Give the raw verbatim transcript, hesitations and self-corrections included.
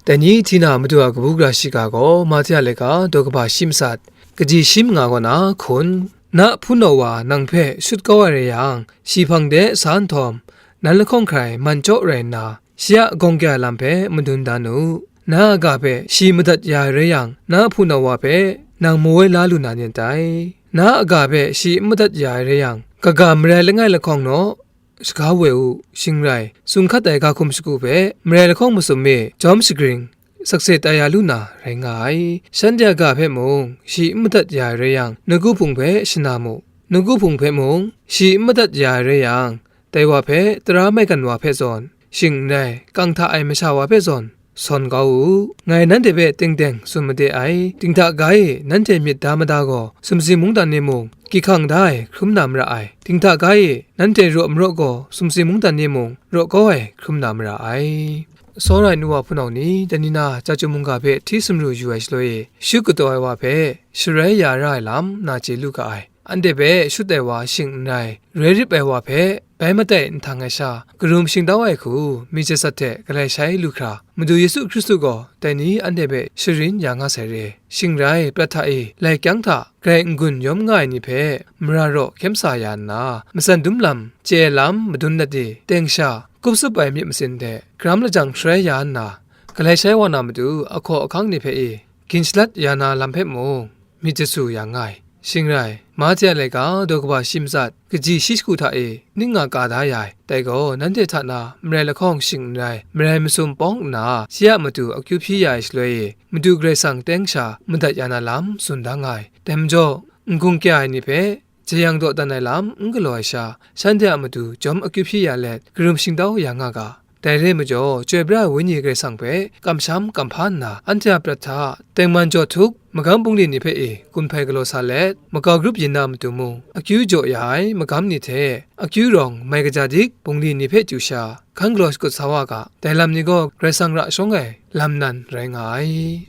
Dai ni hti na Madu a kabu gara shiga gaw Mahte a laika daw kaba shi matsat, kaji shi manga kaw na hkun, na hpunau wa nang hpe shut kau ai rai yang, shi hpang de sa nhtawm, nan lahkawng hkrai man chyaw rai nna, shi a gawng kya ai lam hpe madun dan u. Na a ga hpe shi madat ya ai rai yang, na hpunau wa hpe nang mawai la lu na nyet dai. Na a ga hpe shi n madat ya ai rai yang, kaga marai langai lahkawng naw, shaga woi u, shing rai, sung hkat ai ga hkum shagu hpe marai lahkawng masum mi jawm shagring, sakse tai ya lu na rai nga ai. Shanhte a ga hpe mung shi n madat ya ai rai yang, nawku hpung hpe shana mu. Nawku hpung hpe mung shi n madat ya ai rai yang, dai wa hpe tara maigan wa hpe zawn, shing n rai, kang hta ai masha wa hpe zawn, sawn kau u. Ngai nanhte hpe teng teng tsun made ai, dinghta ga e nanhte myit da mada gaw, sumsing mungdan ni mung, kihkang da ai hkrum na mara ai. Dinghta ga e nanhte raw maraw gaw, sumsing mungdan ni mung, raw kau ai hkrum na mara ai. Sawra ai nu wa hpunau ni, dai ni na chyeju mungga hpe hti sumru yu ai shaloi e, shut kataw ai wa hpe sharai ya ra ai lam na chye lu ga ai. Anhte hpe shut ai wa shing n rai, rai rip ai wa hpe bai matai nhtang ai sha, karum shingtau ai hku, myit jasat hte galai shai lu hkra, Madu Yesu Hkristu gaw dai ni anhte hpe sharin ya nga sai re. Shing rai, prat hta e, lai kyang hta grai n-gun yawm nga ai ni hpe mara raw hkyem sa ya nna, matsan dum lam, chye ai lam madun dat e, teng sha, kup sup ai myit masin hte garam lajang sharai ya nna, galai shai wa na matu ahkaw ahkang ni hpe e, gin shalat ya na lam hpe mung, myit jasu ya nga ai. Shing rai, Mahte a laika daw kaba shi matsat, kaji shi shagu hta e ning nga ka da ya ai. Dai gaw, nanhte hta na marai lahkawng shing n rai, marai masum pawng nna, shi a matu akyu hpyi ya ai shaloi e, Madu Karai Kasang teng sha madat ya na lam tsun da nga ai. Dai majaw, n-gung kya ai ni hpe jeyang dawdan ai lam n galaw ai sha, shanhte a matu jawm akyu hpyi ya let, karum shingtau ya nga ga. Dai re ai majaw, chyoi pra ai Wenyi Karai Kasang hpe kamsham kamhpa nna, anhte a prat hta tengman jaw htuk, magam bungli ni hpe e gun hpai galaw sa let, makau grup yin na matu mung, akyu jaw ya ai magam ni hte akyu rawng mai kaja dik bungli ni hpe chyu sha, hkan galaw shakut sa wa ga. Dai lam ni gaw Karai Kasang ra shawng ai lam nan rai nga ai.